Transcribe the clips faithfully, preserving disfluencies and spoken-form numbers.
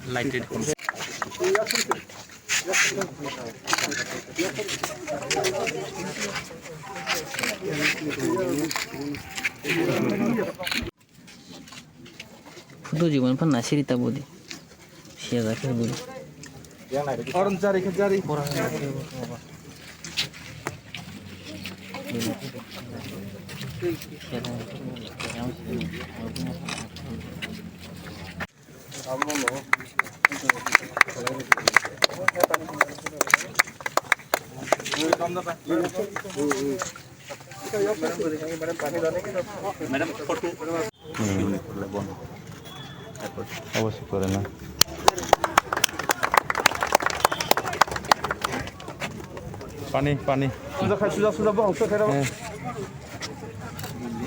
Lighted. Photo jibon phan nasiri ta bodi. Siya ga khe bodi. Orange jari khe jari. Madam, photo. Hmm. Awaswk kore na. Pani, pani. Suja khai, suja, suja, bohong, suja khai, eh.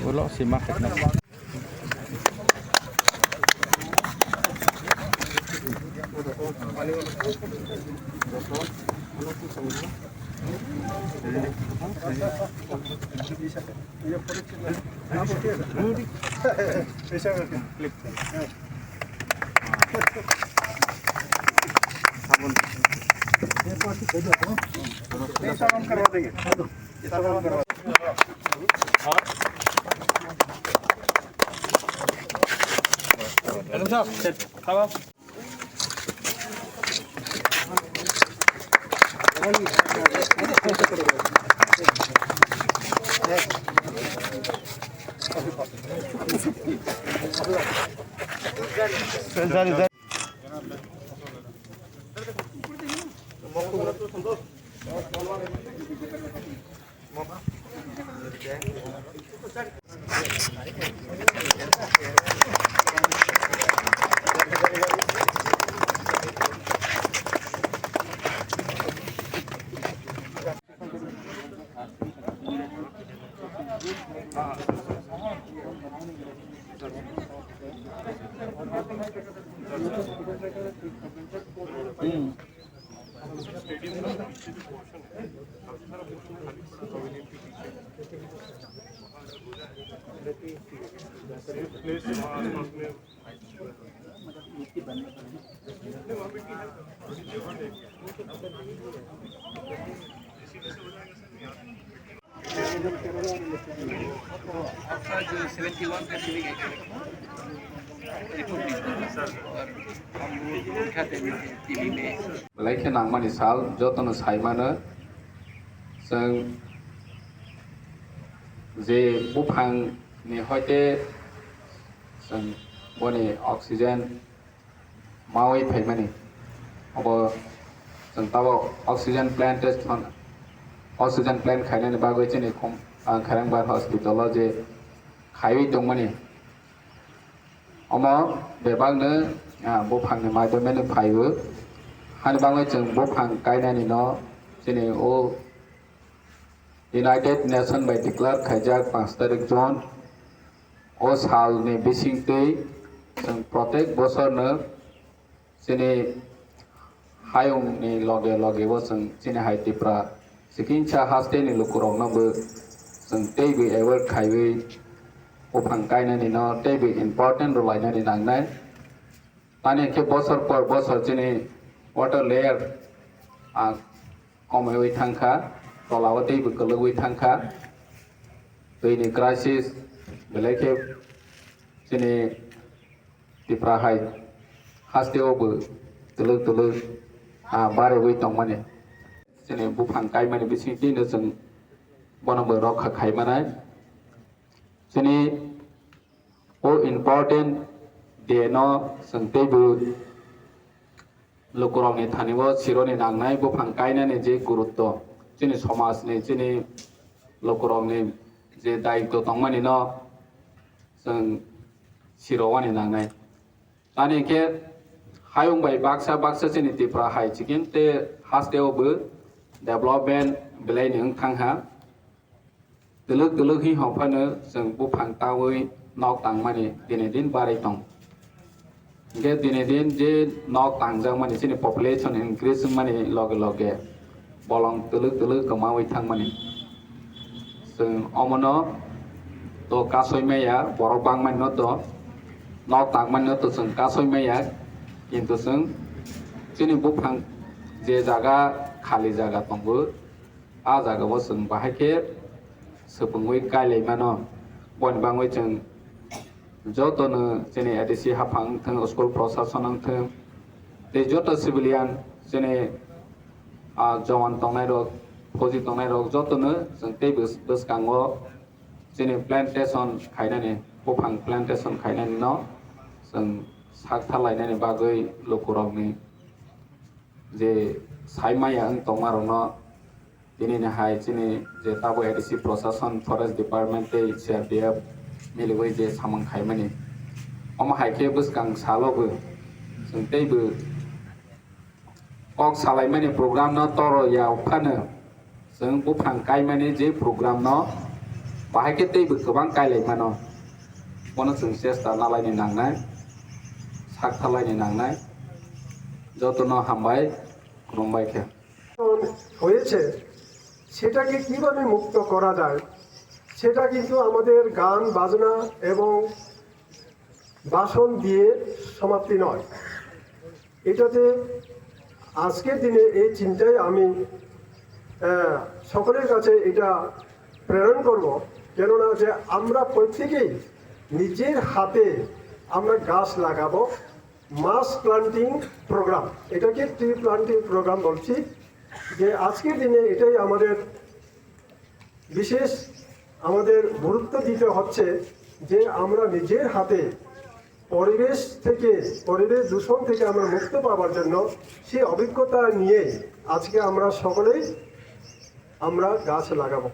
Ulo si ma khaina. Belai khe nangmani sal jotono sai mano. Chwng je buphang ni hoite chwng boni oxygen maui phaimani. Obo chwng tabuk oxygen plant test hwn, oxygen plant khainani bagwi chini khum, ah, Khairangbar hospital o je khaiwi tongmani. Omo bebakno, ah, buphangni maidagmani phaiwi. Hani bagwi chwng buphang kainani no chini o United Nation bai declare khaijak panch tarik June. O salni bisingtwi chwng protek bosorno chini hayungni loge loge bo chwng chini hai Tipra chikingsa hasteni lukurokno bo chwng teibo aware khaiwi buphang kainani no teibo important rwlainani nangnai. Tani khe bosor por bosor chini water layer, ah, komaiwi thangkha, tolao teibo kwlwgwi thangkha. Twini crisis belai khe chini Tipra hai hasteo bo twlwk twlwk, ah, barogwi tongmani. Chini buphang kaimani bisingtwino chwng bono bo rokha khaimanai. Chini o important day no chwng teibo lukurokni thani o sironi nangnai buphang kainani je gurutto, chini somajni, chini lukurokni je daitto tongmani no chwng sirowani nangnai. Tani khe hayung bai baksa baksa chini Tipra hai chikingsa hasteo bo development belaini wng thangha. Twlwk twlwk hi hwnphano chwng buphang tawi nok tangmani dini din barai tong. Hingkhe dini din je nok tangjakmani chini population increase wngmani loge loge bolong twlwk twlwk kwmawi thangmani. Chwng omono to kasoi maya, borok bangmani no to, nok tangmani no to chwng kasoi maya, kintu chwng chini buphang je jaga khali jaga tongo, a jaga o chwng bahai khe swpwngwi kailai mano. Boni bangwi chwng jotono chini A D C haphang wngthwng, school prosason wngthwng, tei joto civilian chini, ah, jowan tongnai rok, phoji tongnai rok jotono chwng tei bwskango chini plantation khainani, buphang plantation khainani no chwng sak thalainani bagwi lukurokni je sai maya wng tongma rokno tini ni hai chini je tabuk A D C prosason, forest department tei C R P F miliwi je samung khaimani, omo hai khe bwskang salo bo chwng tei bo kok salaimani program no toro ya phano chwng buphang kaimani je program no bahai khe tei bo kwbang kailai mano. Bono chwng chesta nalaini nangnai, sak thalaini nangnai. Jotono hambai, khulumbai khe. হয়েছে, সেটাকে কিভাবে মুক্ত করা যায়, সেটা কিন্তু আমাদের গান বাজনা এবং ভাষণ দিয়ে সমাপ্তি নয়। এটাতে আজকের দিনে এই চিন্তায় আমি আহ, সকলের কাছে এটা প্রেরণ করব, কেননা যে আমরা প্রত্যেকেই নিজের হাতে আমরা গাছ লাগাবো। মাস প্লান্টিং প্রোগ্রাম, এটাকে ট্রি প্লান্টিং প্রোগ্রাম বলছি। যে আজকের দিনে এটাই আমাদের বিশেষ আমাদের গুরুত্ব দিতে হচ্ছে যে আমরা নিজের হাতে পরিবেশ থেকে, পরিবেশ দূষণ থেকে আমরা মুক্ত পাওয়ার জন্য সেই অভিজ্ঞতা নিয়ে আজকে আমরা সকলেই আমরা গাছ লাগাবো।